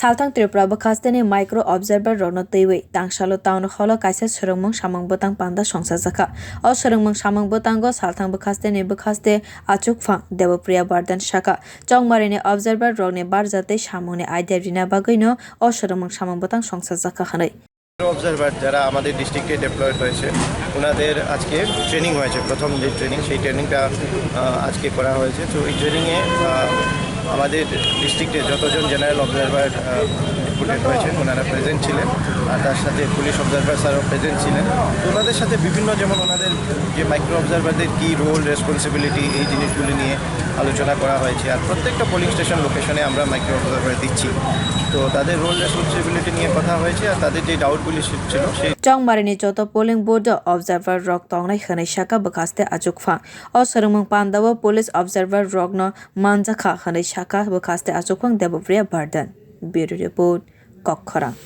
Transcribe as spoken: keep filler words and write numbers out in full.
Salthang Tripura bwkhasteni micro observer rokno twiwi tangsalo town hall o kaisa swrwngmung samung bwtang panda songchajakha. O swrwngmung samung bwtango salthang bwkhasteni bwkhaste achukphang Debopriya Bardhan sakha, Chongmarini observer rokni barjatwi samungni idea rina bagwino o swrwngmung samung bwtang songchajakha hwnwi. Observer যারা আমাদের ডিস্ট্রিক্টে ডিপ্লয়েড হয়েছে, ওনাদের আজকে ট্রেনিং হয়েছে। প্রথম যে ট্রেনিং, সেই ট্রেনিংটা আজকে করা হয়েছে। তো এই ট্রেনিংয়ে আমাদের ডিস্ট্রিক্টে যতজন জেনারেল অবজারভার ডেপুটেড হয়েছেন, ওনারা প্রেজেন্ট ছিলেন। আর তার সাথে পুলিশ অবজারভার স্যারও প্রেজেন্ট ছিলেন। তো ওনাদের সাথে বিভিন্ন, যেমন ওনাদের যে মাইক্রো অবজারভারদের কী রোল, রেসপন্সিবিলিটি, এই জিনিসগুলি নিয়ে আলোচনা করা হয়েছে। আর প্রত্যেকটা পোলিং স্টেশন লোকেশনে আমরা মাইক্রো অবজারভার দিচ্ছি। তো তাদের রোল রেসপন্সিবিলিটি নিয়ে কথা হয়েছে। আর তাদের যে ডাউটগুলি ছিল সেই Chongmarini joto polling booth o observer rok tongnai hwnwi sakha bwkhaste achukphang. O swrwngmung pandao police observer rokno manjakha hwnwi sakha bwkhaste achukphang Debopriya Bardhan. Bureau Report, Kokkhorang.